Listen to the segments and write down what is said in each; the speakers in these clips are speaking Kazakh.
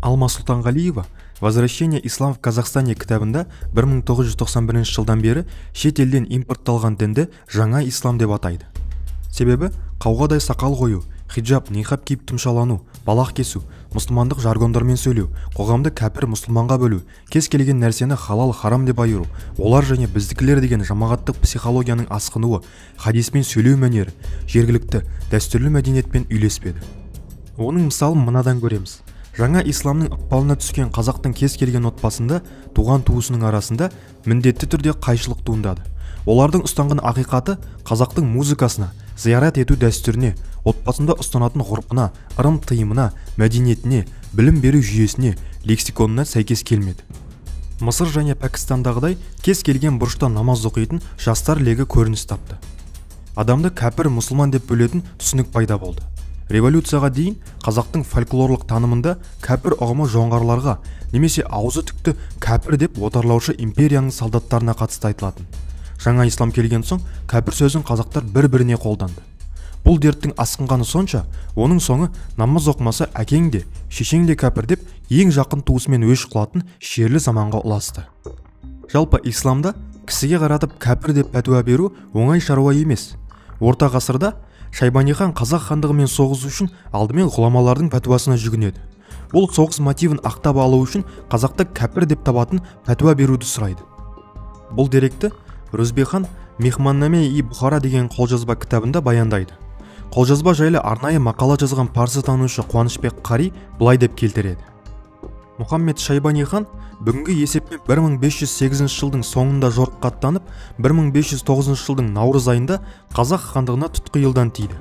Алма Сұлтанғалиева «Возвращение ислам в Казахстане» кітабында 1991 жылдан бері шет елден импортталған дінді жаңа ислам деп атайды. Себебі қауғадай сақал қою, хиджаб, ниқап киіп тұмшалану, балақ кесу, мұсылмандық жаргондармен сөйлеу, қоғамды кәпір мұсылманға бөлу, кез келген нәрсені халал харам деп айыру, олар және біздікілер деген жамағаттық психологияның асқынуы, хадиспен сөйлеу мәнері жергілікті дәстүрлі мәдениетпен үйлеспеді. Оның мысалын мынадан көреміз. Жаңа исламның ықпалына түскен қазақтың кез келген отбасында туған туысының арасында міндетті түрде қайшылық туындады. Олардың ұстанған ақиқаты қазақтың музыкасына, зиярат ету дәстүріне, отбасында ұстанатын ғұрпына, ырым-тыйымына, мәдениетіне, білім беру жүйесіне, лексиконына сәйкес келмеді. Мысыр және Пәкістандағыдай кез келген бұрышта намаз оқитын жастар легі көрініс тапты. Адамды кәпір мұсылман деп бөлетін түсінік пайда болды. Революцияға дейін қазақтың фольклорлық танымында кәпір ұғымы жоңғарларға немесе аузы түкті кәпір деп отарлаушы империяның солдаттарына қатысты айтылатын. Жаңа ислам келген соң кәпір сөзін қазақтар бір-біріне қолданды. Бұл дерттің асқынғаны сонша, оның соңы намаз оқымаса әкең де, шешең де кәпір деп ең жақын туысымен өш қылатын шерлі заманға ұласты. Жалпы исламда кісіге қаратып кәпір деп пәтуа беру оңай шаруа емес. Орта ғасырда Шайбани хан қазақ хандығымен соғысу үшін алдымен ғұламалардың пәтуасына жүгінеді. Ол соғыс мотивін ақтап алу үшін қазақты кәпір деп табатын пәтуа беруді сұрайды. Бұл деректі Рүзбехан Мехманнаме и Бұхара деген қолжазба кітабында баяндайды. Қолжазба жайлы арнайы мақала жазған парсы танушы Қуанышбек Қари былай деп келтіреді. Мұхаммед Шайбани хан бүгінгі есеппен 1508 жылдың соңында жорыққа аттанып, 1509 жылдың наурыз айында қазақ хандығына тұтқиылдан тиді.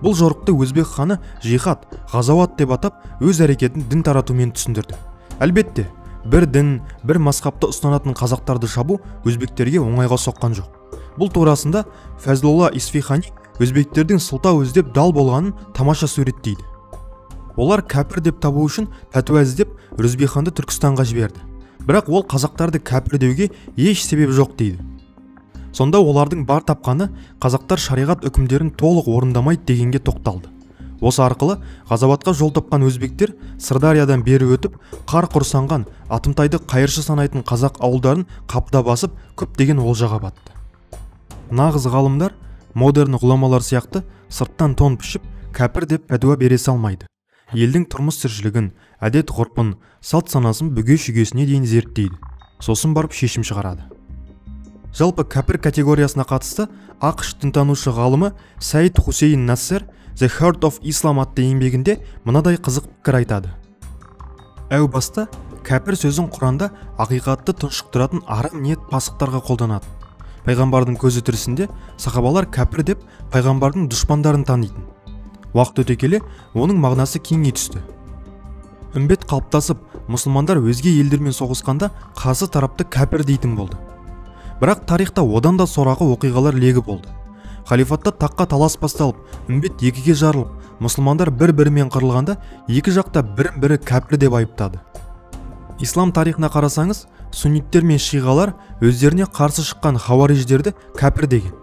Бұл жорықты өзбек ханы жихад, ғазауат деп атап, өз әрекетін дін таратумен түсіндірді. Әлбетте, бір дін, бір мазхабты ұстанатын қазақтарды шабу өзбектерге оңайға соққан жоқ. Бұл турасында Фәзлолла Исфихани өзбектердің сылтау іздеп дал болғанын тамаша суреттейді. Олар кәпір деп табу үшін пәтуа іздеп Рүзбеханды Түркістанға жіберді. Бірақ ол қазақтарды кәпір деуге еш себеп жоқ дейді. Сонда олардың бар тапқаны қазақтар шариғат үкімдерін толық орындамайды дегенге тоқталды. Осы арқылы ғазауатқа жол тапқан өзбектер Сырдариядан бері өтіп, қар құрсанған, Атымтайды қайыршы санайтын қазақ ауылдарын қапыда басып, көптеген олжаға батты. Нағыз ғалымдар модерн ғұламалар сияқты сырттан тон пішіп, кәпір деп пәтуа бере салмайды. Елдің тұрмыс тіршілігін, әдет ғұрпын, салт санасын бүге-шүгесіне дейін зерттейді. Сосын барып шешім шығарады. Жалпы кәпір категориясына қатысты АҚШ дінтанушы ғалымы Саид Хусейн Нассер The Heart of Islam атты еңбегінде мынадай қызық пікір айтады. Әу баста кәпір сөзін Құранда ақиқатты тұншықтыратын арам ниет пасықтарға қолданады. Пайғамбардың көзі тірісінде сахабалар кәпір деп пайғамбардың дұшпандарын танитын. Уақыт өте келе оның мағынасы кеңей түсті. Үмбет қалыптасып, мұсылмандар өзге елдермен соғысқанда қарсы тарапты кәпір дейтін болды. Бірақ тарихта одан да сорақы оқиғалар легі болды. Халифатта таққа талас басталып, үмбет екіге жарылып, мұсылмандар бір-бірімен қырылғанда екі жақта бірін-бірі кәпір деп айыптады. Ислам тарихына қарасаңыз, сунниттер мен шиғалар өздеріне қарсы шыққан хауариждерді кәпір деген.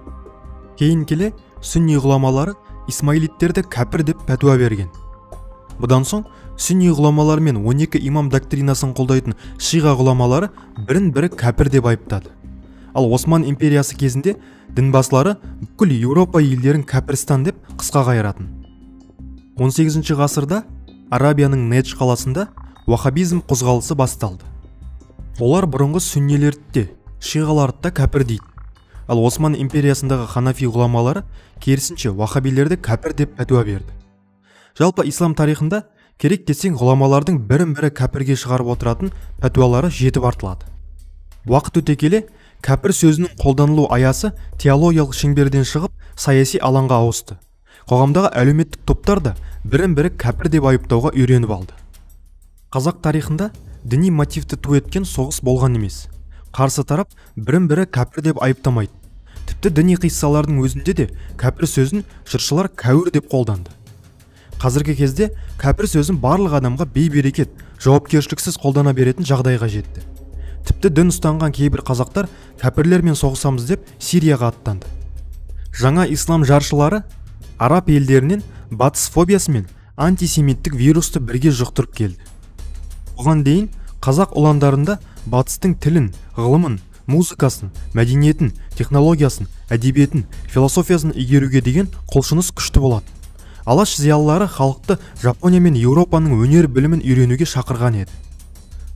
Кейін келе сүнни ғұламалары исмаилиттерді кәпір деп пәтуа берген. Бұдан соң сүнни ғұламалары мен 12 имам доктринасын қолдайтын шиға ғұламалары бірін-бірі кәпір деп айыптады. Ал Осман империясы кезінде дінбасылары бүкіл Еуропа елдерін кәпірстан деп қысқа қайыратын. 18 ғасырда Арабияның Недж қаласында уахабизм қозғалысы басталды. Олар бұрынғы сүннилерді де, шиғаларды да кәпір дейді. Ал Осман империясындағы ханафи ғұламалары керісінше уахабилерді кәпір деп пәтуа берді. Жалпы ислам тарихында керек десең ғұламалардың бірін-бірі кәпірге шығарып отыратын пәтуалары жетіп артылады. Уақыт өте келе кәпір сөзінің қолданылу аясы теологиялық шеңберден шығып, саяси алаңға ауысты. Қоғамдағы әлеуметтік топтар да бірін-бірі кәпір деп айыптауға үйреніп алды. Қазақ тарихында діни мотивті ту еткен соғыс болған емес. Қарсы тарап бірін-бірі кәпір деп айыптамайды. Тіпті діни қиссалардың өзінде де кәпір сөзін жыршылар кәуір деп қолданды. Қазіргі кезде кәпір сөзін барлық адамға бейберекет, жауапкершіліксіз қолдана беретін жағдайға жетті. Тіпті дін ұстанған кейбір қазақтар кәпірлермен соғысамыз деп Сирияға аттанды. Жаңа ислам жаршылары араб елдерінен батыс фобиясы мен антисемиттік вирусты бірге жұқтырып келді. Бұған дейін қазақ ұландарында батыстың тілін, ғылымын, музыкасын, мәдениетін, технологиясын, әдебиетін, философиясын игеруге деген құлшыныс күшті болатын. Алаш зиялылары халықты Жапония мен Еуропаның өнер білімін үйренуге шақырған еді.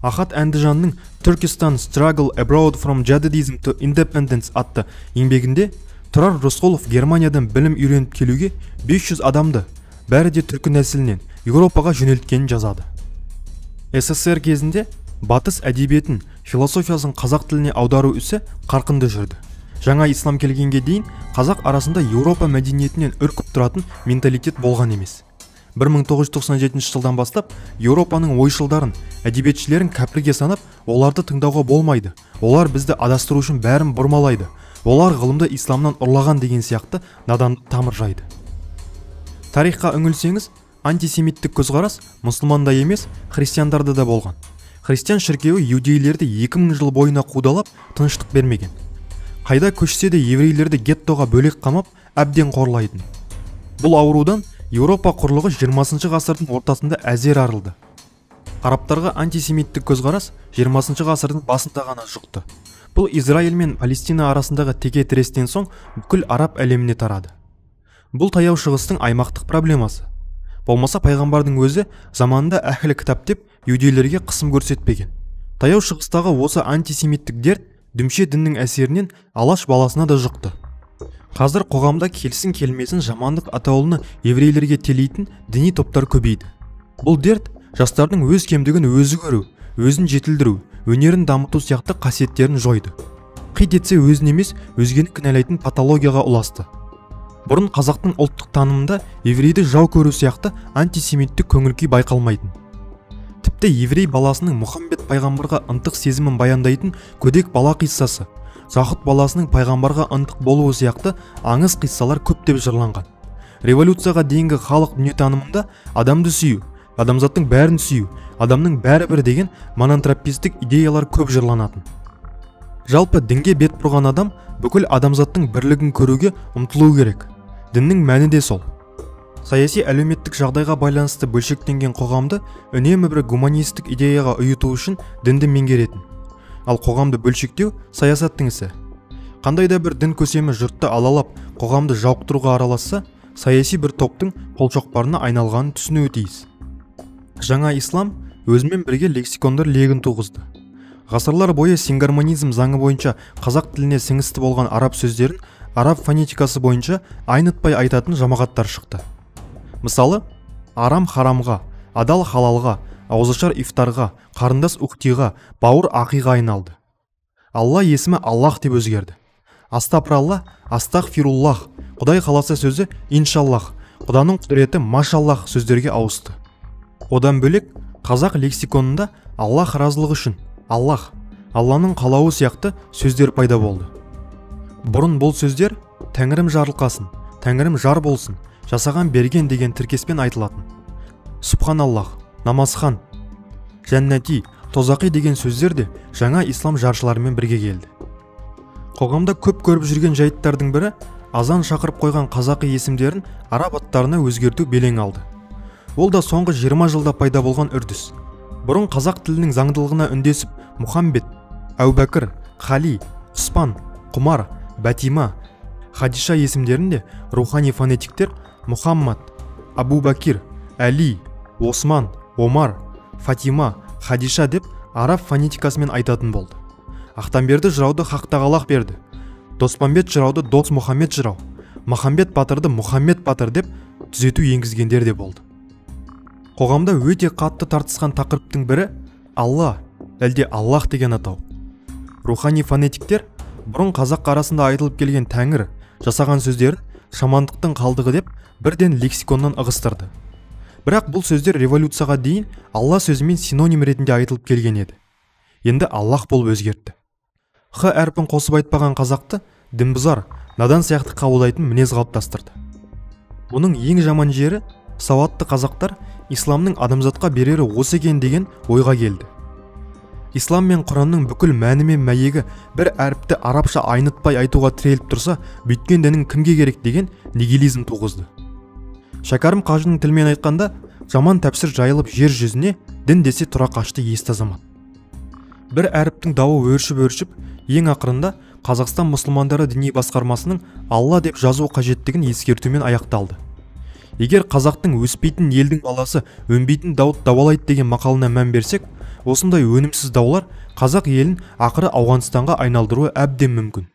Ахат Әндіжанның Turkestan Struggle Abroad from Jadidism to Independence атты еңбегінде Тұрар Рысқұлов Германиядан білім үйреніп келуге 500 адамды, бәрі де түркі нәсілінен, Еуропаға жөнелткенін жазады. СССР кезінде батыс әдебиетін, философиясын қазақ тіліне аудару ісі қарқынды жүрді. Жаңа ислам келгенге дейін қазақ арасында Еуропа мәдениетінен үркіп тұратын менталитет болған емес. 1997 жылдан бастап Еуропаның ойшылдарын, әдебиетшілерін кәпірге санап, оларды тыңдауға болмайды, олар бізді адастыру үшін бәрін бұрмалайды, олар ғылымды исламнан ұрлаған деген сияқты надандық тамыр жайды. Тарихқа үңілсеңіз, антисемиттік көзқарас мұсылманда емес, христиандарда да болған. Христиан шіркеуі иудейлерді 2000 жыл бойына қудалап, тыныштық бермеген. Қайда көшсе де еврейлерді геттоға бөлек қамап, әбден қорлайтын. Бұл аурудан Еуропа құрлығы 20 ғасырдың ортасында әзер арылды. Арабтарға антисемиттік көзқарас 20 ғасырдың басында ғана жұқты. Бұл Израиль мен Палестина арасындағы теке-тірестен соң бүкіл араб әлеміне тарады. Бұл Таяу Шығыстың аймақтық проблемасы. Болмаса пайғамбардың өзі заманында әхлі кітап деп иудейлерге қысым көрсетпеген. Таяу Шығыстағы осы антисемиттік дерт дүмше діннің әсерінен алаш баласына да жұқты. Қазір қоғамда келсін келмесін жамандық атаулыны еврейлерге телейтін діни топтар көбейді. Бұл дерт жастардың өз кемдігін өзі көру, өзін жетілдіру, өнерін дамыту сияқты қасиеттерін жойды. Қит етсе өзін емес, өзгені кінәлайтын патологияға ұласты. Бұрын қазақтың ұлттық танымында еврейді жау көру сияқты антисемиттік көңіл-күй байқалмайтын. Тіпті еврей баласының Мұхаммед пайғамбарға ынтық сезімін баяндайтын көдек бала қиссасы, Жахут баласының пайғамбарға ынтық болуы сияқты аңыз қиссалар көптеп жырланған. Революцияға дейінгі халық дүниетанымында адамды сүю, адамзаттың бәрін сүю, адамның бәрі бір деген монантропистік идеялар көп жырланатын. Жалпы дінге бет бұрған адам бүкіл адамзаттың бірлігін көруге ұмтылуы керек. Діннің мәні де сол. Саяси әлеуметтік жағдайға байланысты бөлшектенген қоғамды үнемі бір гуманистік идеяға ұйыту үшін дінді меңгеретін. Ал қоғамды бөлшектеу саясаттың ісі. Қандай да бір дін көсемі жұртты алалап, қоғамды жауықтыруға араласса, саяси бір топтың қолшоқпарына айналғанын түсінуі тиіс. Жаңа ислам өзімен бірге лексикондар легін туғызды. Ғасырлар бойы сингармонизм заңы бойынша қазақ тіліне сіңісті болған араб сөздерін араб фонетикасы бойынша айнытпай айтатын жамағаттар шықты. Мысалы, арам харамға, адал халалға, ауызашар ифтарға, қарындас ухтиға, бауыр ақиға айналды. Алла есімі Аллах деп өзгерді. Астапыралла, астағфируллах, Құдай қаласа сөзі иншаллах, Құданың құдіреті машаллах сөздерге ауысты. Одан бөлек, қазақ лексиконында Аллах разылығы үшін, Аллах, Алланың қалауы сияқты сөздер пайда болды. Бұрын бұл сөздер тәңірім жарылқасын, тәңірім жар болсын, жасаған берген деген тіркеспен айтылатын. Субханаллах, намазхан, жәннати, тозақи деген сөздер де жаңа ислам жаршыларымен бірге келді. Қоғамда көп көріп жүрген жайттардың бірі азан шақырып қойған қазақи есімдерін араб аттарына өзгерту белең алды. Ол да соңғы 20 жылда пайда болған үрдіс. Бұрын қазақ тілінің заңдылығына үндесіп Мұхаммед, Әубәкір, Қали, Құспан, Құмар, Бәтима, Хадиша есімдерін де рухани фонетиктер Мұхаммад, Абубакир, Әли, Осман, Омар, Фатима, Хадиша деп араб фонетикасымен айтатын болды. Ақтамберді жырауды Хақ Тағалақ берді, Доспамбет жырауды Дос Мұхаммед жырау, Махамбет батырды Мұхаммед батыр деп түзету енгізгендер де болды. Қоғамда өте қатты тартысқан тақырыптың бірі Алла, әлде Аллах деген атау. Рухани фонетиктер бұрын қазақ арасында айтылып келген тәңір жасаған сөздерін шамандықтың қалдығы деп бірден лексиконнан ығыстырды. Бірақ бұл сөздер революцияға дейін Алла сөзімен синоним ретінде айтылып келген еді. Енді Аллах болып өзгертті. Х әрпін қосып айтпаған қазақты дінбұзар, надан сияқты қабылдайтын мінез қалыптастырды. Бұның ең жаман жері сауатты қазақтар исламның адамзатқа берері осы екен деген ойға келді. Ислам мен Құранның бүкіл мәні мен мәйегі бір әріпті арабша айнытпай айтуға тіреліп тұрса, бүйткен дінің кімге керек деген нигилизм туғызды. Шәкәрім қажының тілімен айтқанда, Жаман тәпсір жайылып жер жүзіне, дін десе тұра қашты есті азамат. Бір әріптің дауы өршіп-өршіп, ең ақырында Қазақстан мұсылмандары діни басқармасының Алла деп жазу қажеттігін ескертумен аяқталды. Егер қазақтың өспейтін елдің баласы өнбейтін дауды дауалайды деген мақалына мән берсек, осындай өнімсіз даулар қазақ елін ақыры Ауғанстанға айналдыруы әбден мүмкін.